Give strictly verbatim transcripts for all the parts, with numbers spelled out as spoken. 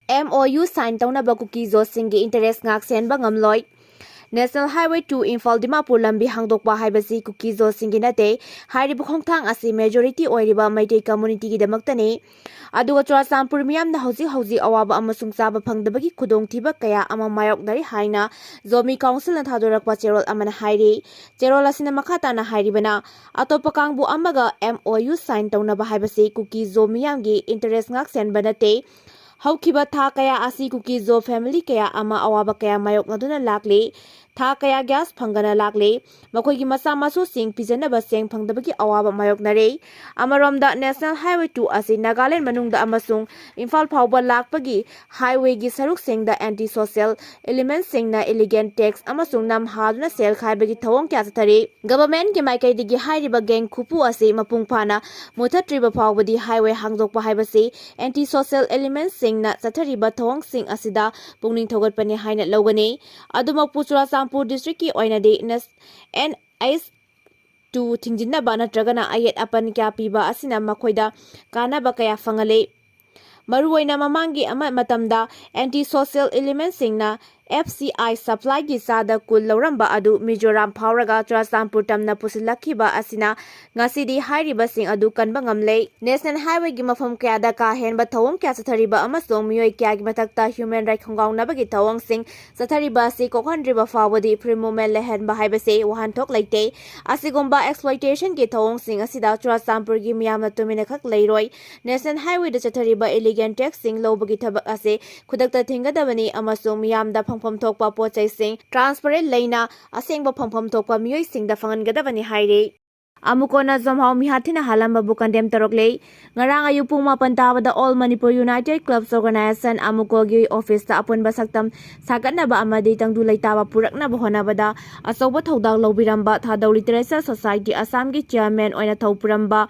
M O U sign ꯇꯧꯅꯕ ꯀꯨꯀꯤ ꯖꯣꯁꯤꯡꯒꯤ interest ꯉꯥꯛ ꯁꯦꯟꯕ ꯉꯝꯂꯣꯏ꯫ National Highway two Imphal Dimapur ꯂꯝꯕꯤ ꯍꯥꯡꯗꯣꯛꯄ ꯍꯥꯏꯕꯁꯤ ꯀꯨꯀꯤ ꯖꯣꯁꯤꯡꯒꯤ ꯅꯠꯇꯦ꯫ ꯍꯥꯏꯔꯤꯕ ꯈꯣꯡꯊꯥꯡ ꯑꯁꯤ majority ꯑꯣꯏꯔꯤꯕ ꯃꯩꯇꯩ communityꯒꯤꯗꯃꯛꯇꯅꯤ꯫ ꯑꯗꯨꯒ ꯆꯨꯔꯥꯆꯥꯟꯄꯨꯔ ꯃꯤꯌꯥꯝꯅ ꯍꯧꯖꯤꯛ ꯍꯧꯖꯤꯛ ꯑꯋꯥꯕ ꯑꯃꯁꯨꯡ ꯆꯥꯕ ꯐꯪꯗꯕꯒꯤ ꯈꯨꯗꯣꯡꯊꯤꯕ ꯀꯌꯥ ꯑꯃ ꯃꯥꯌꯣꯛꯅꯔꯤ ꯍꯥꯏꯅ ꯖꯣꯃꯤ councilꯅ ꯊꯥꯗꯣꯔꯛꯄ ꯆꯦꯔꯣꯜ ꯑꯃꯅ ꯍꯥꯏꯔꯤ꯫ ꯆꯦꯔꯣꯜ ꯑꯁꯤꯅ ꯃꯈꯥ ꯇꯥꯅ ꯍꯥꯏꯔꯤꯕꯅ, ꯑꯇꯣꯞꯄ ꯀꯥꯡꯕꯨ ꯑꯃꯒ M O U sign ꯇꯧꯅꯕ ꯍꯥꯏꯕꯁꯤ ꯀꯨꯀꯤ ꯖꯣ ꯃꯤꯌꯥꯝꯒꯤ interest ꯉꯥꯛ ꯁꯦꯟꯕ ꯅꯠꯇꯦ꯫ ꯍꯧꯈꯤꯕ ꯊꯥ ꯀꯌꯥ ꯑꯁꯤ ꯀꯨꯀꯤ ꯖꯣ family ꯀꯌꯥ ꯑꯃ ꯑꯋꯥꯕ ꯀꯌꯥ ꯃꯥꯌꯣꯛꯅꯗꯨꯅ ꯂꯥꯛꯂꯤ꯫ ꯊꯥ ꯀꯌꯥ gas ꯐꯪꯗꯅ ꯂꯥꯛꯂꯤ꯫ ꯃꯈꯣꯏꯒꯤ ꯃꯆꯥ ꯃꯁꯨꯁꯤꯡ ꯄꯤꯖꯅꯕ ꯆꯦꯡ ꯐꯪꯗꯕꯒꯤ ꯑꯋꯥꯕ ꯃꯥꯌꯣꯛꯅꯔꯤ꯫ ꯑꯃꯔꯣꯝꯗ, National Highway two ꯑꯁꯤ ꯅꯥꯒꯥꯂꯦꯟ ꯃꯅꯨꯡꯗ ꯑꯃꯁꯨꯡ ꯏꯝꯐꯥꯜ ꯐꯥꯎꯕ ꯂꯥꯛꯄꯒꯤ highwayꯒꯤ ꯁꯔꯨꯛꯁꯤꯡꯗ anti social elementsꯁꯤꯡꯅ illegal tax ꯑꯃꯁꯨꯡ ꯅꯝ ꯍꯥꯗꯨꯅ ꯁꯦꯜ ꯈꯥꯏꯕꯒꯤ ꯊꯧꯑꯣꯡ ꯀꯌꯥ ꯆꯠꯊꯔꯤ꯫ Governmentꯀꯤ ꯃꯥꯏꯀꯩꯗꯒꯤ ꯍꯥꯏꯔꯤꯕ gang ꯈꯨꯐꯨ ꯑꯁꯤ ꯃꯄꯨꯡ ꯐꯥꯅ ꯃꯨꯊꯠꯇ꯭ꯔꯤꯕ ꯐꯥꯎꯕꯗꯤ highway ꯍꯥꯡꯗꯣꯛꯄ ꯍꯥꯏꯕꯁꯤ anti social elementsꯁꯤꯡꯅ ꯆꯠꯊꯔꯤꯕ ꯊꯧꯑꯣꯡꯁꯤꯡ ꯑꯁꯤꯗ ꯄꯨꯛꯅꯤꯡ ꯊꯧꯒꯠꯄꯅꯤ ꯍꯥꯏꯅ ꯂꯧꯒꯅꯤ꯫ ꯑꯗꯨꯃꯛꯄꯨ ꯆꯨꯔꯥꯆꯥꯟꯄꯨꯔ districtꯀꯤ ꯑꯣꯏꯅꯗꯤ ꯅꯦꯁ-, N H two ꯊꯤꯡꯖꯤꯟꯅꯕ ꯅꯠꯇ꯭ꯔꯒꯅ ꯑꯌꯦꯠ ꯑꯄꯟ ꯀꯌꯥ ꯄꯤꯕ ꯑꯁꯤꯅ ꯃꯈꯣꯏꯗ ꯀꯥꯟꯅꯕ ꯀꯌꯥ ꯐꯪꯍꯜꯂꯤ꯫ ꯃꯔꯨꯑꯣꯏꯅ ꯃꯃꯥꯡꯒꯤ ꯑꯃ ꯃꯇꯝꯗ anti social elementsꯁꯤꯡꯅ F C I supplyꯒꯤ ꯆꯥꯗ ꯀꯨꯟ ꯂꯧꯔꯝꯕ ꯑꯗꯨ ꯃꯤꯖꯣꯔꯥꯝ ꯐꯥꯎꯔꯒ ꯆꯨꯔꯥꯆꯥꯟꯄꯨꯔ ꯇꯝꯅ ꯄꯨꯁꯤꯜꯂꯛꯈꯤꯕ ꯑꯁꯤꯅ ꯉꯁꯤꯗꯤ ꯍꯥꯏꯔꯤꯕꯁꯤꯡ ꯑꯗꯨ ꯀꯟꯕ ꯉꯝꯂꯦ꯫ National Highwayꯒꯤ ꯃꯐꯝ ꯀꯌꯥꯗ ꯀꯥ ꯍꯦꯟꯕ ꯊꯧꯑꯣꯡ ꯀꯌꯥ ꯆꯠꯊꯔꯤꯕ ꯑꯃꯁꯨꯡ ꯃꯤꯑꯣꯏ ꯀꯌꯥꯒꯤ ꯃꯊꯛꯇ human right ꯈꯣꯡꯒꯥꯎꯅꯕꯒꯤ ꯊꯧꯑꯣꯡꯁꯤꯡ ꯆꯠꯊꯔꯤꯕ ꯑꯁꯤ ꯀꯣꯛꯍꯟꯗ꯭ꯔꯤꯕ ꯐꯥꯎꯕꯗꯤ free movement ꯂꯩꯍꯟꯕ ꯍꯥꯏꯕꯁꯤ ꯋꯥꯍꯟꯊꯣꯛ ꯂꯩꯇꯦ꯫ ꯑꯁꯤꯒꯨꯝꯕ exploitationꯒꯤ ꯊꯧꯑꯣꯡꯁꯤꯡ ꯑꯁꯤꯗ ꯆꯨꯔꯥꯆꯥꯟꯄꯨꯔꯒꯤ ꯃꯤꯌꯥꯝꯅ ꯇꯨꯃꯤꯟꯅ ꯈꯛ ꯂꯩꯔꯣꯏ꯫ National Highwayꯗ ꯆꯠꯊꯔꯤꯕ illegal taxꯁꯤꯡ ꯂꯧꯕꯒꯤ ꯊꯕꯛ ꯑꯁꯤ ꯈꯨꯗꯛꯇ ꯊꯤꯡꯒꯗꯕꯅꯤ ꯑꯃꯁꯨꯡ ꯃꯤꯌꯥꯝꯗ ꯐꯪꯐꯝ ꯊꯣꯛꯄ ꯄꯣꯠ ꯆꯩꯁꯤꯡ transparent ꯂꯩꯅ ꯑꯁꯦꯡꯕ ꯐꯪꯐꯝ ꯊꯣꯛꯄ ꯃꯤꯑꯣꯏꯁꯤꯡꯗ ꯐꯪꯍꯟꯒꯗꯕꯅꯤ ꯍꯥꯏꯔꯤ꯫ ꯑꯃꯨꯀꯣꯅ ꯖꯣꯝꯍꯥꯎ ꯃꯤꯍꯥꯠ ꯊꯤꯅ ꯍꯥꯠꯂꯝꯕꯕꯨ condemn ꯇꯧꯔꯛꯂꯦ꯫ ꯉꯔꯥꯡ ꯑꯌꯨꯛ ꯄꯨꯡ ꯃꯥꯄꯟ ꯇꯥꯕꯗ All Manipur United Clubs Organization ꯑꯃꯨꯀꯣꯒꯤ officeꯇ ꯑꯄꯨꯟꯕ ꯁꯛꯇꯝ ꯁꯥꯒꯠꯅꯕ ꯑꯃꯗꯤ ꯇꯪꯗꯨ ꯂꯩꯇꯥꯕ ꯄꯨꯔꯛꯅꯕ ꯍꯣꯠꯅꯕꯗ ꯑꯆꯧꯕ ꯊꯧꯗꯥꯡ ꯂꯧꯕꯤꯔꯝꯕ ꯊꯥꯗꯧ Literature Society ꯑꯁꯥꯝꯒꯤ chairman ꯑꯣꯏꯅ ꯊꯧ ꯄꯨꯔꯝꯕ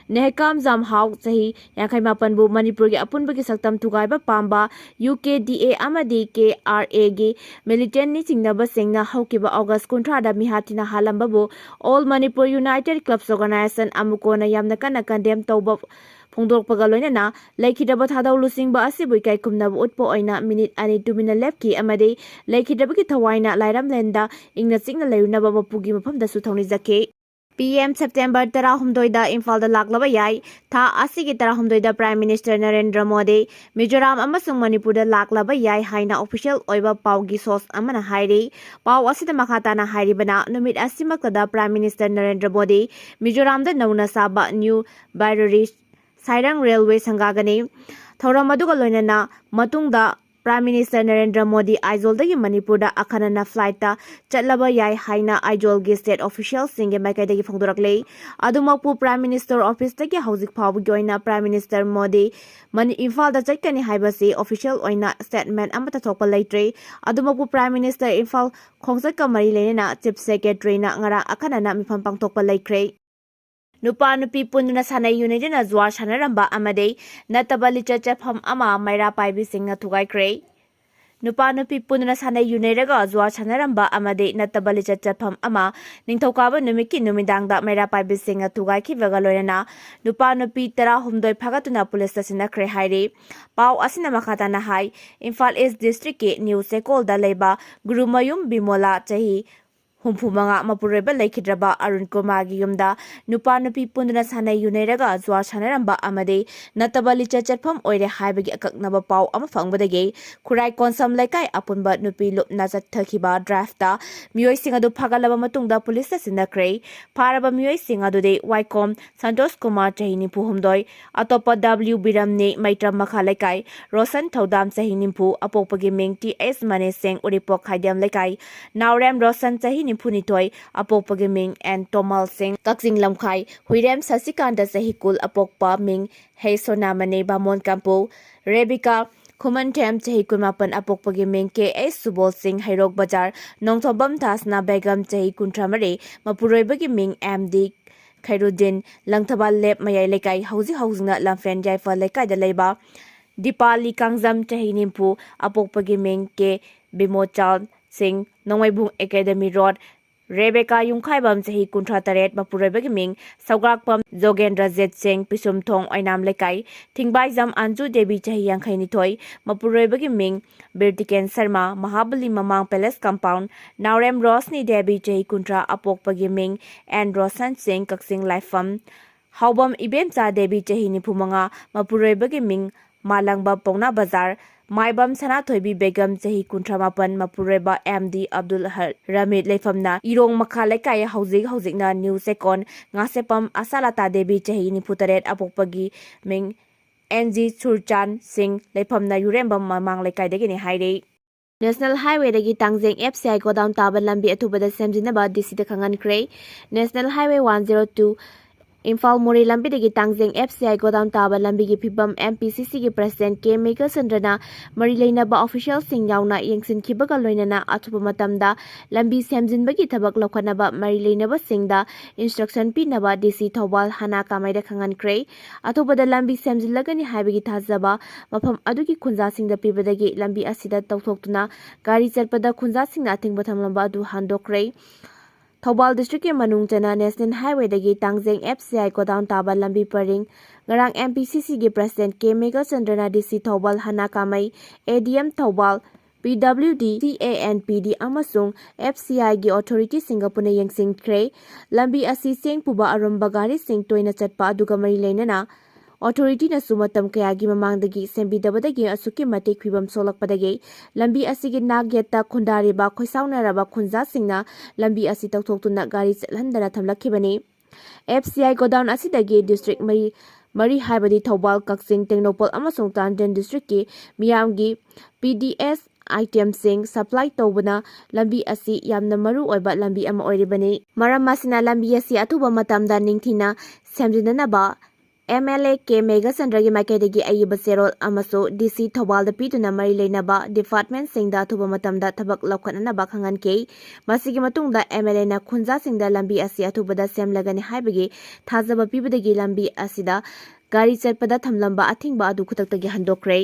ꯅꯦꯍꯀꯥꯝ ꯖꯥꯝꯍꯥꯎ, ꯆꯍꯤ ꯌꯥꯡꯈꯩ ꯃꯥꯄꯟꯕꯨ ꯃꯅꯤꯄꯨꯔꯒꯤ ꯑꯄꯨꯟꯕꯒꯤ ꯁꯛꯇꯝ ꯊꯨꯒꯥꯏꯕ ꯄꯥꯝꯕ U K D A ꯑꯃꯗꯤ K R Aꯒꯤ militantꯅꯤ ꯆꯤꯡꯅꯕꯁꯤꯡꯅ ꯍꯧꯈꯤꯕ August ꯀꯨꯟꯊ꯭ꯔꯥꯗ ꯃꯤꯍꯥꯠ ꯊꯤꯅ ꯍꯥꯠꯂꯝꯕꯕꯨ All Manipur United Clubs Organization ꯑꯃꯨꯀꯣꯅ ꯌꯥꯝꯅ ꯀꯟꯅ condemn ꯇꯧꯕ ꯐꯣꯡꯗꯣꯔꯛꯄꯒ ꯂꯣꯏꯅꯅ ꯂꯩꯈꯤꯗ꯭ꯔꯕ ꯊꯥꯗꯧ ꯂꯨꯆꯤꯡꯕ ꯑꯁꯤꯕꯨ ꯏꯀꯥꯏ ꯈꯨꯝꯅꯕ ꯎꯠꯄ ꯑꯣꯏꯅ ꯃꯤꯅꯤꯠ ꯑꯅꯤ ꯇꯨꯃꯤꯟꯅ ꯂꯦꯞꯈꯤ ꯑꯃꯗꯤ ꯂꯩꯈꯤꯗ꯭ꯔꯕꯒꯤ ꯊꯋꯥꯏꯅ ꯂꯥꯏꯔꯝꯂꯦꯟꯗ ꯏꯪꯅ ꯆꯤꯛꯅ ꯂꯩꯔꯨꯅꯕ ꯃꯄꯨꯒꯤ ꯃꯐꯝꯗꯁꯨ ꯊꯧꯅꯤꯖꯈꯤ꯫ ꯄꯤ ꯑꯦꯝ ꯁꯦꯞꯇꯦꯝꯕꯔ ꯇꯔꯥꯍꯨꯝꯗꯣꯏꯗ ꯏꯝꯐꯥꯜꯗ ꯂꯥꯛꯂꯕ ꯌꯥꯏ꯫ ꯊꯥ ꯑꯁꯤꯒꯤ ꯇꯔꯥꯍꯨꯝꯗꯣꯏꯗ Prime Minister ꯅꯔꯦꯟꯗ꯭ꯔ ꯃꯣꯗꯤ ꯃꯤꯖꯣꯔꯥꯝ ꯑꯃꯁꯨꯡ ꯃꯅꯤꯄꯨꯔꯗ ꯂꯥꯛꯂꯕ ꯌꯥꯏ ꯍꯥꯏꯅ official ꯑꯣꯏꯕ ꯄꯥꯎꯒꯤ source ꯑꯃꯅ ꯍꯥꯏꯔꯤ꯫ ꯄꯥꯎ ꯑꯁꯤꯗ ꯃꯈꯥ ꯇꯥꯅ ꯍꯥꯏꯔꯤꯕꯅ, ꯅꯨꯃꯤꯠ ꯑꯁꯤꯃꯛꯇꯗ Prime Minister ꯅꯔꯦꯟꯗ꯭ꯔ ꯃꯣꯗꯤ ꯃꯤꯖꯣꯔꯥꯝꯗ ꯅꯧꯅ ꯁꯥꯕ New Bairari ꯁꯥꯏꯔꯪ railway ꯁꯪꯒꯥꯒꯅꯤ꯫ ꯊꯧꯔꯝ ꯑꯗꯨꯒ ꯂꯣꯏꯅꯅ ꯃꯇꯨꯡꯗ Prime Minister ꯅꯔꯦꯟꯗ꯭ꯔ ꯃꯣꯗꯤ ꯑꯥꯏꯖꯣꯜꯗꯒꯤ ꯃꯅꯤꯄꯨꯔꯗ ꯑꯈꯟꯅꯅ flightꯇ ꯆꯠꯂꯕ ꯌꯥꯏ ꯍꯥꯏꯅ ꯑꯥꯏꯖꯣꯜꯒꯤ state officialꯁꯤꯡꯒꯤ ꯃꯥꯏꯀꯩꯗꯒꯤ ꯐꯣꯡꯗꯣꯔꯛꯂꯤ꯫ ꯑꯗꯨꯃꯛꯄꯨ Prime Minister officeꯇꯒꯤ ꯍꯧꯖꯤꯛ ꯐꯥꯎꯕꯒꯤ ꯑꯣꯏꯅ Prime Minister ꯃꯣꯗꯤ ꯃꯅꯤ-, ꯏꯝꯐꯥꯜꯗ ꯆꯠꯀꯅꯤ ꯍꯥꯏꯕꯁꯤ official ꯑꯣꯏꯅ statement ꯑꯃꯠꯇ ꯊꯣꯛꯄ ꯂꯩꯇ꯭ꯔꯤ꯫ ꯑꯗꯨꯃꯛꯄꯨ Prime Minister ꯏꯝꯐꯥꯜ ꯈꯣꯡꯆꯠꯀ ꯃꯔꯤ ꯂꯩꯅꯅ Chief Secretaryꯅ ꯉꯔꯥꯡ ꯑꯈꯟꯅꯅ ꯃꯤꯐꯝ ꯄꯥꯡꯊꯣꯛꯄ ꯂꯩꯈ꯭ꯔꯦ꯫ ꯅꯨꯄꯥ ꯅꯨꯄꯤ ꯄꯨꯟꯗꯨꯅ ꯁꯥꯟꯅꯩ ꯌꯨꯅꯩꯗꯨꯅ ꯖꯨꯋꯥꯔ ꯁꯥꯟꯅꯔꯝꯕ ꯑꯃꯗꯤ ꯅꯠꯇꯕ ꯂꯤꯆꯠ ꯆꯠꯐꯝ ꯑꯃ ꯃꯩꯔꯥ ꯄꯥꯏꯕꯤꯁꯤꯡꯅ ꯊꯨꯒꯥꯏꯈ꯭ꯔꯦ꯫ ꯅꯨꯄꯥ ꯅꯨꯄꯤ ꯄꯨꯟꯗꯨꯅ ꯁꯥꯟꯅꯩ ꯌꯨꯅꯩꯔꯒ ꯖꯨꯋꯥꯔ ꯁꯥꯟꯅꯔꯝꯕ ꯑꯃꯗꯤ ꯅꯠꯇꯕ ꯂꯤꯆꯠ ꯆꯠꯐꯝ ꯑꯃ ꯅꯤꯡꯊꯧꯀꯥꯕ ꯅꯨꯃꯤꯠꯀꯤ ꯅꯨꯃꯤꯗꯥꯡꯗ ꯃꯩꯔꯥ ꯄꯥꯏꯕꯤꯁꯤꯡꯅ ꯊꯨꯒꯥꯏꯈꯤꯕꯒ ꯂꯣꯏꯅꯅ ꯅꯨꯄꯥ ꯅꯨꯄꯤ ꯇꯔꯥꯍꯨꯝꯗꯣꯏ ꯐꯥꯒꯠꯇꯨꯅ ꯄꯨꯂꯤꯁꯇ ꯁꯤꯟꯅꯈ꯭ꯔꯦ ꯍꯥꯏꯔꯤ꯫ ꯄꯥꯎ ꯑꯁꯤꯅ ꯃꯈꯥ ꯇꯥꯅ ꯍꯥꯏ, ꯏꯝꯐꯥꯜ East Districtꯀꯤ ꯅ꯭ꯌꯨ ꯆꯦꯀꯣꯜꯗ ꯂꯩꯕ ꯒꯨꯔꯨꯃꯌꯨꯝ ꯕꯤꯃꯣꯂꯥ, ꯆꯍꯤ ꯍꯨꯝꯐꯨ ꯃꯉꯥ, ꯃꯄꯨꯔꯣꯏꯕ ꯂꯩꯈꯤꯗ꯭ꯔꯕ ꯑꯔꯨꯟ ꯀꯨꯃꯥꯔꯒꯤ ꯌꯨꯝꯗ ꯅꯨꯄꯥ ꯅꯨꯄꯤ ꯄꯨꯟꯗꯨꯅ ꯁꯥꯟꯅꯩ ꯌꯨꯅꯩꯔꯒ ꯖꯨꯋꯥꯔ ꯁꯥꯟꯅꯔꯝꯕ ꯑꯃꯗꯤ ꯅꯠꯇꯕ ꯂꯤꯆꯠ ꯆꯠꯐꯝ ꯑꯣꯏꯔꯦ ꯍꯥꯏꯕꯒꯤ ꯑꯀꯛꯅꯕ ꯄꯥꯎ ꯑꯃ ꯐꯪꯕꯗꯒꯤ ꯈꯨꯔꯥꯏ ꯀꯣꯟꯁꯝ ꯂꯩꯀꯥꯏ ꯑꯄꯨꯟꯕ ꯅꯨꯄꯤ ꯂꯨꯞꯅ ꯆꯠꯊꯈꯤꯕ driveꯇ ꯃꯤꯑꯣꯏꯁꯤꯡ ꯑꯗꯨ ꯐꯥꯒꯠꯂꯕ ꯃꯇꯨꯡꯗ ꯄꯨꯂꯤꯁꯇ ꯁꯤꯟꯅꯈ꯭ꯔꯦ꯫ ꯐꯥꯔꯕ ꯃꯤꯑꯣꯏꯁꯤꯡ ꯑꯗꯨꯗꯤ ꯋꯥꯏꯈꯣꯝ ꯁꯟꯇꯣꯁ ꯀꯨꯃꯥꯔ, ꯆꯍꯤ ꯅꯤꯐꯨ ꯍꯨꯝꯗꯣꯏ, ꯑꯇꯣꯞꯄ W ꯕꯤꯔꯝꯅꯤ, ꯃꯩꯇ꯭ꯔꯝ ꯃꯈꯥ ꯂꯩꯀꯥꯏ, ꯔꯣꯁꯟ ꯊꯧꯗꯥꯝ, ꯆꯍꯤ ꯅꯤꯐꯨ, ꯑꯄꯣꯛꯄꯒꯤ ꯃꯤꯡ T S ꯃꯅꯤ ꯁꯤꯡ, ꯎꯔꯤꯄꯣꯛ ꯈꯥꯏꯗꯦꯝ ꯂꯩꯀꯥꯏ, ꯅꯥꯎꯔꯦꯝ ꯔꯣꯁꯟ, ꯆꯍꯤ ꯅꯤꯐꯨ ꯅꯤꯊꯣꯏ, ꯑꯄꯣꯛꯄꯒꯤ ꯃꯤꯡ N ꯇꯣꯃꯜ ꯁꯤꯡ, ꯀꯛꯆꯤꯡ ꯂꯝꯈꯥꯏ, ꯍꯨꯏꯔꯦꯝ ꯁꯁꯤꯀꯥꯟꯇ, ꯆꯍꯤ ꯀꯨꯟ, ꯑꯄꯣꯛꯄ ꯃꯤꯡ ꯍꯩ ꯁꯣꯅꯥꯃꯅꯤ, ꯕꯥꯃꯣꯟ ꯀꯥꯝꯄꯨ, ꯔꯦꯕꯤꯀꯥ ꯈꯨꯃꯟꯊꯦꯝ, ꯆꯍꯤ ꯀꯨꯟꯃꯥꯄꯟ, ꯑꯄꯣꯛꯄꯒꯤ ꯃꯤꯡ K H ꯁꯨꯕꯣꯜ ꯁꯤꯡ, ꯍꯩꯔꯣꯛ ꯕꯖꯥꯔ, ꯅꯣꯡꯊꯣꯝꯕꯝ ꯊꯥꯁꯅꯥ ꯕꯦꯒꯝ, ꯆꯍꯤ ꯀꯨꯟꯊ꯭ꯔꯥꯃꯔꯤ, ꯃꯄꯨꯔꯣꯏꯕꯒꯤ ꯃꯤꯡ M D ꯈꯩꯔꯨꯗꯤꯟ, ꯂꯪꯊꯕꯥꯜ ꯂꯦꯞ ꯃꯌꯥꯏ ꯂꯩꯀꯥꯏ, ꯍꯧꯖꯤꯛ ꯍꯧꯖꯤꯛꯅ ꯂꯝꯐꯦꯟ ꯌꯥꯏꯐ ꯂꯩꯀꯥꯏꯗ ꯂꯩꯕ ꯗꯤꯄꯥꯂꯤ ꯀꯥꯡꯖꯝ, ꯆꯍꯤ ꯅꯤꯐꯨ, ꯑꯄꯣꯛꯄꯒꯤ ꯃꯤꯡ K ꯕꯤꯃꯣꯆꯥꯜ ꯁꯤꯡ, ꯅꯣꯡꯃꯩꯕꯨꯡ Academy Road, ꯔꯦꯕꯦꯀꯥ ꯌꯨꯝꯈꯥꯏꯕꯝ, ꯆꯍꯤ ꯀꯨꯟꯊ꯭ꯔꯥ ꯇꯔꯦꯠ, ꯃꯄꯨꯔꯣꯏꯕꯒꯤ ꯃꯤꯡ ꯁꯧꯒ꯭ꯔꯥꯛꯄꯝ ꯖꯣꯒꯦꯟꯗ꯭ꯔꯖꯤꯠ ꯁꯤꯡ, ꯄꯤꯁꯨꯝꯊꯣꯡ, ꯑꯣꯏꯅꯥꯝ ꯂꯩꯀꯥꯏ꯫ ꯊꯤꯡꯕꯥꯏꯖꯝ ꯑꯟꯖꯨ ꯗꯦꯕꯤ, ꯆꯍꯤ ꯌꯥꯡꯈꯩ ꯅꯤꯊꯣꯏ, ꯃꯄꯨꯔꯣꯏꯕꯒꯤ ꯃꯤꯡ ꯕꯤꯔꯇꯤꯀꯦꯟ ꯁꯔꯃ, ꯃꯍꯥꯕꯂꯤ ꯃꯃꯥꯡ ꯄꯦꯂꯦꯁ ꯀꯝꯄꯥꯎꯟ꯫ ꯅꯥꯎꯔꯦꯝ ꯔꯣꯁꯅꯤ ꯗꯦꯕꯤ, ꯆꯍꯤ ꯀꯨꯟꯊ꯭ꯔꯥ, ꯑꯄꯣꯛꯄꯒꯤ ꯃꯤꯡ ꯑꯦꯟ ꯔꯣꯁꯟ ꯁꯤꯡ, ꯀꯛꯆꯤꯡ ꯂꯥꯏꯐꯝ꯫ ꯍꯥꯎꯕꯝ ꯏꯕꯦꯝꯆꯥ ꯗꯦꯕꯤ, ꯆꯍꯤ ꯅꯤꯐꯨ ꯃꯉꯥ, ꯃꯄꯨꯔꯣꯏꯕꯒꯤ ꯃꯤꯡ ꯃꯥꯂꯪꯕ, ꯄꯥꯎꯅꯥ ꯕꯖꯥꯔ꯫ ꯃꯥꯏꯕꯝ ꯁꯅꯥꯊꯣꯏꯕꯤ ꯕꯦꯒꯝ, ꯆꯍꯤ ꯀꯨꯟꯊ꯭ꯔꯥ ꯃꯥꯄꯟ, ꯃꯄꯨꯔꯣꯏꯕ ꯑꯦꯝ ꯗꯤ ꯑꯕꯗꯨꯜ ꯍ-, ꯔꯃꯤꯗ, ꯂꯩꯐꯝꯅ ꯏꯔꯣꯡ ꯃꯈꯥ ꯂꯩꯀꯥꯏ, ꯍꯧꯖꯤꯛ ꯍꯧꯖꯤꯛꯅ ꯅ꯭ꯌꯨ ꯆꯦꯛꯀꯣꯟ꯫ ꯉꯥꯁꯦꯞꯄꯝ ꯑꯁꯥꯂꯥꯇꯥ ꯗꯦꯕꯤ, ꯆꯍꯤ ꯅꯤꯐꯨ ꯇꯔꯦꯠ, ꯑꯄꯣꯛꯄꯒꯤ ꯃꯤꯡ ꯑꯦꯟ ꯖꯤ ꯁꯨꯔꯆꯥꯟ ꯁꯤꯡ, ꯂꯩꯐꯝꯅ ꯌꯨꯔꯦꯝꯕꯝ ꯃꯃꯥꯡ ꯂꯩꯀꯥꯏꯗꯒꯤꯅꯤ ꯍꯥꯏꯔꯤ꯫ National ꯍꯥꯏꯋꯦꯗꯒꯤ ꯇꯥꯡꯖꯦꯡ F C I godown ꯇꯥꯕ ꯂꯝꯕꯤ ꯑꯊꯨꯕꯗ ꯁꯦꯝꯖꯤꯟꯅꯕ ꯗꯤ ꯁꯤꯗ ꯈꯪꯍꯟꯈ꯭ꯔꯦ꯫ National highway one zero two Imphal Moreh ꯂꯝꯕꯤꯗꯒꯤ ꯇꯥꯡꯖꯦꯡ ꯑꯦꯐ ꯁꯤ ꯑꯥꯏ ꯒꯣꯗꯥꯎꯟ ꯇꯥꯕ ꯂꯝꯕꯤꯒꯤ ꯐꯤꯕꯝ ꯑꯦꯝ ꯄꯤ ꯁꯤ ꯁꯤꯒꯤ ꯄ꯭ꯔꯁꯤꯗꯦꯟꯠ ꯀꯦ ꯃꯦꯘꯆꯟꯗ꯭ꯔꯅ ꯃꯔꯤ ꯂꯩꯅꯕ ꯑꯣꯐꯤꯁꯤꯌꯦꯜꯁꯤꯡ ꯌꯥꯎꯅ ꯌꯦꯡꯁꯤꯟꯈꯤꯕꯒ ꯂꯣꯏꯅꯅ ꯑꯊꯨꯕ ꯃꯇꯝꯗ ꯂꯝꯕꯤ ꯁꯦꯝꯖꯤꯟꯕꯒꯤ ꯊꯕꯛ ꯂꯧꯈꯠꯅꯕ ꯃꯔꯤ ꯂꯩꯅꯕꯁꯤꯡꯗ ꯏꯟꯁꯇ꯭ꯔꯛꯁꯟ ꯄꯤꯅꯕ ꯗꯤ ꯁꯤ ꯊꯧꯕꯥꯜ ꯍꯅꯥ ꯀꯥꯃꯩꯗ ꯈꯪꯍꯟꯈ꯭ꯔꯦ꯫ ꯑꯊꯨꯕꯗ ꯂꯝꯕꯤ ꯁꯦꯝꯖꯤꯜꯂꯒꯅꯤ ꯍꯥꯏꯕꯒꯤ ꯊꯥꯖꯕ ꯃꯐꯝ ꯑꯗꯨꯒꯤ ꯈꯨꯟꯖꯥꯁꯤꯡꯗ ꯄꯤꯕꯗꯒꯤ ꯂꯝꯕꯤ ꯑꯁꯤꯗ ꯇꯧꯊꯣꯛꯇꯨꯅ ꯒꯥꯔꯤ ꯆꯠꯄꯗ ꯈꯨꯟꯖꯥꯁꯤꯡꯅ ꯑꯊꯤꯡꯕ ꯊꯝꯂꯝꯕ ꯑꯗꯨ ꯍꯟꯗꯣꯛꯈ꯭ꯔꯦ꯫ ꯊꯧꯕꯥꯜ ꯗꯤꯁꯇ꯭ꯔꯤꯛꯀꯤ ꯃꯅꯨꯡ ꯆꯟꯅ national ꯍꯥꯏꯋꯦꯗꯒꯤ ꯇꯥꯡꯖꯦꯡ F C I godown ꯇꯥꯕ ꯂꯝꯕꯤ ꯄꯔꯤꯡ ꯉꯔꯥꯡ ꯑꯦꯝ ꯄꯤ ꯁꯤ ꯁꯤꯒꯤ ꯄ꯭ꯔꯁꯤꯗꯦꯟꯠ ꯀꯦ ꯃꯦꯘꯆꯟꯗ꯭ꯔꯅ ꯗꯤ ꯁꯤ ꯊꯧꯕꯥꯜ ꯍꯅꯥ ꯀꯥꯃꯩ, ꯑꯦ ꯗꯤ ꯑꯦꯝ ꯊꯧꯕꯥꯜ, ꯄꯤ ꯗꯕ꯭ꯂꯤꯎ ꯗꯤ, ꯁꯤ ꯑꯦ ꯑꯦꯟ ꯄꯤ ꯗꯤ ꯑꯃꯁꯨꯡ ꯑꯦꯐ ꯁꯤ ꯑꯥꯏꯒꯤ ꯑꯣꯊꯣꯔꯤꯇꯤꯁꯤꯡꯒ ꯄꯨꯟꯅ ꯌꯦꯡꯁꯤꯟꯈ꯭ꯔꯦ꯫ ꯂꯝꯕꯤ ꯑꯁꯤ ꯆꯦꯡ ꯄꯨꯕ ꯑꯔꯨꯝꯕ ꯒꯥꯔꯤꯁꯤꯡ ꯇꯣꯏꯅ ꯆꯠꯄ ꯑꯗꯨꯒ ꯃꯔꯤ ꯂꯩꯅꯅ ꯑꯣꯊꯣꯔꯤꯇꯤꯅꯁꯨ ꯃꯇꯝ ꯀꯌꯥꯒꯤ ꯃꯃꯥꯡꯗꯒꯤ ꯁꯦꯝꯕꯤꯗꯕꯗꯒꯤ ꯑꯁꯨꯛꯀꯤ ꯃꯇꯤꯛ ꯐꯤꯕꯝ ꯁꯣꯛꯂꯛꯄꯗꯒꯤ ꯂꯝꯕꯤ ꯑꯁꯤꯒꯤ ꯅꯥꯛ ꯌꯦꯠꯇ ꯈꯨꯟꯗꯥꯔꯤꯕ ꯈꯣꯏꯁꯥꯎꯅꯔꯕ ꯈꯨꯟꯖꯥꯁꯤꯡꯅ ꯂꯝꯕꯤ ꯑꯁꯤ ꯇꯧꯊꯣꯛꯇꯨꯅ ꯒꯥꯔꯤ ꯆꯠꯍꯟꯗꯅ ꯊꯝꯂꯛꯈꯤꯕꯅꯤ꯫ ꯑꯦꯐ ꯁꯤ ꯑꯥꯏ ꯒꯣꯗꯥꯎꯟ ꯑꯁꯤꯗꯒꯤ ꯗꯤꯁꯇ꯭ꯔꯤꯛ ꯃꯔꯤ, ꯃꯔꯤ ꯍꯥꯏꯕꯗꯤ ꯊꯧꯕꯥꯜ, ꯀꯛꯆꯤꯡ, ꯇꯦꯡꯅꯧꯄꯜ ꯑꯃꯁꯨꯡ ꯆꯥꯟꯗꯦꯜ ꯗꯤꯁꯇ꯭ꯔꯤꯛꯀꯤ ꯃꯤꯌꯥꯝꯒꯤ ꯄꯤ ꯗꯤ ꯑꯦꯁ ꯑꯥꯏꯇꯦꯝꯁꯤꯡ ꯁꯄ꯭ꯂꯥꯏ ꯇꯧꯕꯅ ꯂꯝꯕꯤ ꯑꯁꯤ ꯌꯥꯝꯅ ꯃꯔꯨ ꯑꯣꯏꯕ ꯂꯝꯕꯤ ꯑꯃ ꯑꯣꯏꯔꯤꯕꯅꯤ꯫ ꯃꯔꯝ ꯑꯁꯤꯅ ꯂꯝꯕꯤ ꯑꯁꯤ ꯑꯊꯨꯕ ꯃꯇꯝꯗ ꯅꯤꯡꯊꯤꯅ ꯁꯦꯝꯖꯤꯟꯅꯅꯕ ꯑꯦꯝ ꯑꯦꯜ ꯑꯦ ꯀꯦ ꯃꯦꯘꯆꯟꯗ꯭ꯔꯒꯤ ꯃꯥꯏꯀꯩꯗꯒꯤ ꯑꯏꯕ ꯆꯦꯔꯣꯜ ꯑꯃꯁꯨ ꯗꯤ ꯁꯤ ꯊꯧꯕꯥꯜꯗ ꯄꯤꯗꯨꯅ ꯃꯔꯤ ꯂꯩꯅꯕ ꯗꯤꯄꯥꯔꯠꯃꯦꯟꯠꯁꯤꯡꯗ ꯑꯊꯨꯕ ꯃꯇꯝꯗ ꯊꯕꯛ ꯂꯧꯈꯠꯅꯅꯕ ꯈꯪꯍꯟꯈꯤ꯫ ꯃꯁꯤꯒꯤ ꯃꯇꯨꯡꯗ ꯑꯦꯝ ꯑꯦꯜ ꯑꯦꯅ ꯈꯨꯟꯖꯥꯁꯤꯡꯗ ꯂꯝꯕꯤ ꯑꯁꯤ ꯑꯊꯨꯕꯗ ꯁꯦꯝꯂꯒꯅꯤ ꯍꯥꯏꯕꯒꯤ ꯊꯥꯖꯕ ꯄꯤꯕꯗꯒꯤ ꯂꯝꯕꯤ ꯑꯁꯤꯗ ꯒꯥꯔꯤ ꯆꯠꯄꯗ ꯊꯝꯂꯝꯕ ꯑꯊꯤꯡꯕ ꯑꯗꯨ ꯈꯨꯗꯛꯇꯒꯤ ꯍꯟꯗꯣꯛꯈ꯭ꯔꯦ꯫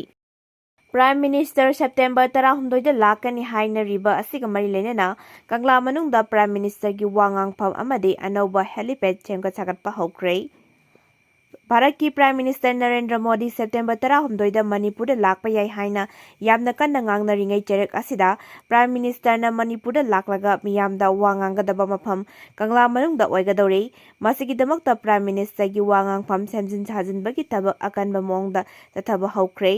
Prime Minister September ꯇꯔꯥꯍꯨꯝꯗꯣꯏꯗ ꯂꯥꯛꯀꯅꯤ ꯍꯥꯏꯅꯔꯤꯕ ꯑꯁꯤꯒ ꯃꯔꯤ ꯂꯩꯅꯅ ꯀꯪꯂꯥ ꯃꯅꯨꯡꯗ Prime Ministerꯒꯤ ꯋꯥ ꯉꯥꯡꯐꯝ ꯑꯃꯗꯤ ꯑꯅꯧꯕ helipad ꯁꯦꯝꯒꯠ ꯁꯥꯒꯠꯄ ꯍꯧꯈ꯭ꯔꯦ꯫ ꯚꯥꯔꯠꯀꯤ Prime Minister Narendra Modi September ꯇꯔꯥꯍꯨꯝꯗꯣꯏꯗ ꯃꯅꯤꯄꯨꯔꯗ ꯂꯥꯛꯄ ꯌꯥꯏ ꯍꯥꯏꯅ ꯌꯥꯝꯅ ꯀꯟꯅ ꯉꯥꯡꯅꯔꯤꯉꯩ ꯆꯩꯔꯛ ꯑꯁꯤꯗ Prime Ministerꯅ ꯃꯅꯤꯄꯨꯔꯗ ꯂꯥꯛꯂꯒ ꯃꯤꯌꯥꯝꯗ ꯋꯥ ꯉꯥꯡꯒꯗꯕ ꯃꯐꯝ ꯀꯪꯂꯥ ꯃꯅꯨꯡꯗ ꯑꯣꯏꯒꯗꯧꯔꯤ꯫ ꯃꯁꯤꯒꯤꯗꯃꯛꯇ Prime Ministerꯒꯤ ꯋꯥ ꯉꯥꯡꯐꯝ ꯁꯦꯝꯖꯤꯟ ꯁꯥꯖꯤꯟꯕꯒꯤ ꯊꯕꯛ ꯑꯀꯟꯕ ꯃꯑꯣꯡꯗ ꯆꯠꯊꯕ ꯍꯧꯈ꯭ꯔꯦ꯫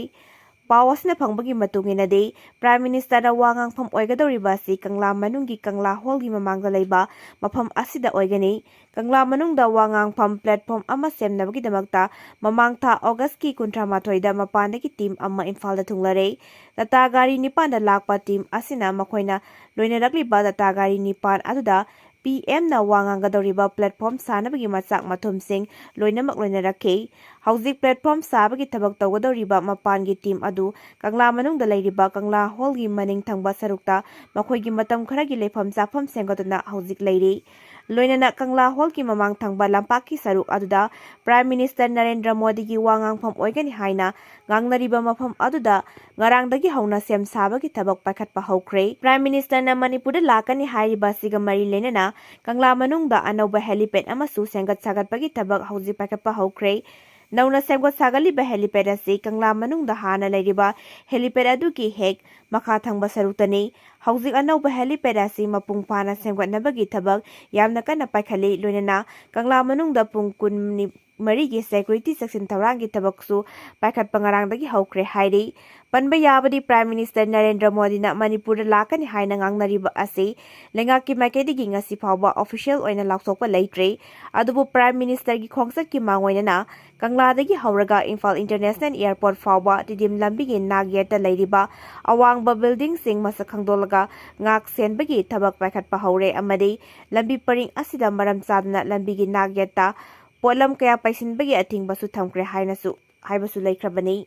ꯄꯥꯎ ꯑꯁꯤꯅ ꯐꯪꯕꯒꯤ ꯃꯇꯨꯡ ꯏꯟꯅꯗꯤ, Prime Ministerꯅ ꯋꯥ ꯉꯥꯡꯐꯝ ꯑꯣꯏꯒꯗꯧꯔꯤꯕ ꯑꯁꯤ ꯀꯪꯂꯥ ꯃꯅꯨꯡꯒꯤ ꯀꯪꯂꯥ hallꯒꯤ ꯃꯃꯥꯡꯗ ꯂꯩꯕ ꯃꯐꯝ ꯑꯁꯤꯗ ꯑꯣꯏꯒꯅꯤ꯫ ꯀꯪꯂꯥ ꯃꯅꯨꯡꯗ ꯋꯥ ꯉꯥꯡꯐꯝ platform ꯑꯃ ꯁꯦꯝꯅꯕꯒꯤꯗꯃꯛꯇ ꯃꯃꯥꯡ ꯊꯥ Augustꯀꯤ ꯀꯨꯟꯊ꯭ꯔꯥ ꯃꯥꯊꯣꯏꯗ ꯃꯄꯥꯟꯗꯒꯤ team ꯑꯃ ꯏꯝꯐꯥꯜꯗ ꯊꯨꯡꯂꯔꯦ꯫ ꯇꯥꯇꯥ ꯒꯥꯔꯤ ꯅꯤꯄꯥꯟꯗ ꯂꯥꯛꯄ team ꯑꯁꯤꯅ ꯃꯈꯣꯏꯅ ꯂꯣꯏꯅꯔꯛꯂꯤꯕ ꯇꯥꯇꯥ ꯒꯥꯔꯤ ꯅꯤꯄꯥꯟ ꯑꯗꯨꯗ PMꯅ ꯋꯥ ꯉꯥꯡꯒꯗꯧꯔꯤꯕ platform ꯁꯥꯅꯕꯒꯤ ꯃꯆꯥꯛ ꯃꯊꯨꯝꯁꯤꯡ ꯂꯣꯏꯅꯃꯛ ꯂꯣꯏꯅꯔꯛꯈꯤ꯫ ꯍꯧꯖꯤꯛ platform ꯁꯥꯕꯒꯤ ꯊꯕꯛ ꯇꯧꯒꯗꯧꯔꯤꯕ ꯃꯄꯥꯟꯒꯤ team ꯑꯗꯨ ꯀꯪꯂꯥ ꯃꯅꯨꯡꯗ ꯂꯩꯔꯤꯕ ꯀꯪꯂꯥ hallꯒꯤ ꯃꯅꯤꯡ ꯊꯪꯕ ꯁꯔꯨꯛꯇ ꯃꯈꯣꯏꯒꯤ ꯃꯇꯝ ꯈꯔꯒꯤ ꯂꯩꯐꯝ ꯆꯥꯐꯝ ꯁꯦꯝꯒꯠꯇꯨꯅ ꯍꯧꯖꯤꯛ ꯂꯩꯔꯤ꯫ ꯂꯣꯏꯅꯅ ꯀꯪꯂꯥ hallꯒꯤ ꯃꯃꯥꯡ ꯊꯪꯕ ꯂꯝꯄꯥꯛꯀꯤ ꯁꯔꯨꯛ ꯑꯗꯨꯗ Prime Minister ꯅꯔꯦꯟꯗ꯭ꯔ ꯃꯣꯗꯤꯒꯤ ꯋꯥ ꯉꯥꯡꯐꯝ ꯑꯣꯏꯒꯅꯤ ꯍꯥꯏꯅ ꯉꯥꯡꯅꯔꯤꯕ ꯃꯐꯝ ꯑꯗꯨꯗ ꯉꯔꯥꯡꯗꯒꯤ ꯍꯧꯅ ꯁꯦꯝ ꯁꯥꯕꯒꯤ ꯊꯕꯛ ꯄꯥꯏꯈꯠꯄ ꯍꯧꯈ꯭ꯔꯦ꯫ Prime Ministerꯅ ꯃꯅꯤꯄꯨꯔꯗ ꯂꯥꯛꯀꯅꯤ ꯍꯥꯏꯔꯤꯕ ꯑꯁꯤꯒ ꯃꯔꯤ ꯂꯩꯅꯅ ꯀꯪꯂꯥ ꯃꯅꯨꯡꯗ ꯑꯅꯧꯕ helipad ꯑꯃꯁꯨ ꯁꯦꯝꯒꯠ ꯁꯥꯒꯠꯄꯒꯤ ꯊꯕꯛ ꯍꯧꯖꯤꯛ ꯄꯥꯏꯈꯠꯄ ꯍꯧꯈ꯭ꯔꯦ꯫ ꯅꯧꯅ ꯁꯦꯝꯒꯠ ꯁꯥꯒꯠꯂꯤꯕ helipad ꯑꯁꯤ ꯀꯪꯂꯥ ꯃꯅꯨꯡꯗ ꯍꯥꯟꯅ ꯂꯩꯔꯤꯕ helipad ꯑꯗꯨꯒꯤ ꯍꯦꯛ ꯃꯈꯥ ꯊꯪꯕ ꯁꯔꯨꯛꯇꯅꯤ꯫ ꯍꯧꯖꯤꯛ ꯑꯅꯧꯕ helipad ꯑꯁꯤ ꯃꯄꯨꯡ ꯐꯥꯅ ꯁꯦꯝꯒꯠꯅꯕꯒꯤ ꯊꯕꯛ ꯌꯥꯝꯅ ꯀꯟꯅ ꯄꯥꯏꯈꯠꯂꯤ, ꯂꯣꯏꯅꯅ ꯀꯪꯂꯥ ꯃꯅꯨꯡꯗ ꯄꯨꯡ ꯀꯨꯟꯃꯔꯤꯒꯤ security ꯆꯦꯛꯁꯤꯟ ꯊꯧꯔꯥꯡꯒꯤ ꯊꯕꯛꯁꯨ ꯄꯥꯏꯈꯠꯄ ꯉꯔꯥꯡꯗꯒꯤ ꯍꯧꯈ꯭ꯔꯦ ꯍꯥꯏꯔꯤ꯫ ꯄꯟꯕ ꯌꯥꯕꯗꯤ, Prime Minister ꯅꯔꯦꯟꯗ꯭ꯔ ꯃꯣꯗꯤꯅ ꯃꯅꯤꯄꯨꯔꯗ ꯂꯥꯛꯀꯅꯤ ꯍꯥꯏꯅ ꯉꯥꯡꯅꯔꯤꯕ ꯑꯁꯤ ꯂꯩꯉꯥꯛꯀꯤ ꯃꯥꯏꯀꯩꯗꯒꯤ ꯉꯁꯤ ꯐꯥꯎꯕ official ꯑꯣꯏꯅ ꯂꯥꯎꯊꯣꯛꯄ ꯂꯩꯇ꯭ꯔꯤ꯫ ꯑꯗꯨꯕꯨ Prime Ministerꯒꯤ ꯈꯣꯡꯆꯠꯀꯤ ꯃꯥꯡꯑꯣꯏꯅꯅ ꯀꯪꯂꯥꯗꯒꯤ ꯍꯧꯔꯒ ꯏꯝꯐꯥꯜ International Airport ꯐꯥꯎꯕ ꯇꯤꯗꯤꯝ ꯂꯝꯕꯤꯒꯤ ꯅꯥꯛ ꯌꯦꯠꯇ ꯂꯩꯔꯤꯕ ꯑꯋꯥꯡꯕ buildingꯁꯤꯡ ꯃꯁꯛ ꯈꯪꯗꯣꯛꯂꯒ ꯉꯥꯛ ꯁꯦꯟꯕꯒꯤ ꯊꯕꯛ ꯄꯥꯏꯈꯠꯄ ꯍꯧꯔꯦ ꯑꯃꯗꯤ ꯂꯝꯕꯤ ꯄꯔꯤꯡ ꯑꯁꯤꯗ ꯃꯔꯝ ꯆꯥꯗꯅ ꯂꯝꯕꯤꯒꯤ ꯅꯥꯛ ꯌꯦꯠꯇ ꯄꯣꯠꯂꯝ ꯀꯌꯥ ꯄꯩꯁꯤꯟꯕꯒꯤ ꯑꯊꯤꯡꯕꯁꯨ ꯊꯝꯈ꯭ꯔꯦ ꯍꯥꯏꯅꯁꯨ ꯍꯥꯏꯕꯁꯨ ꯂꯩꯈ꯭ꯔꯕꯅꯤ꯫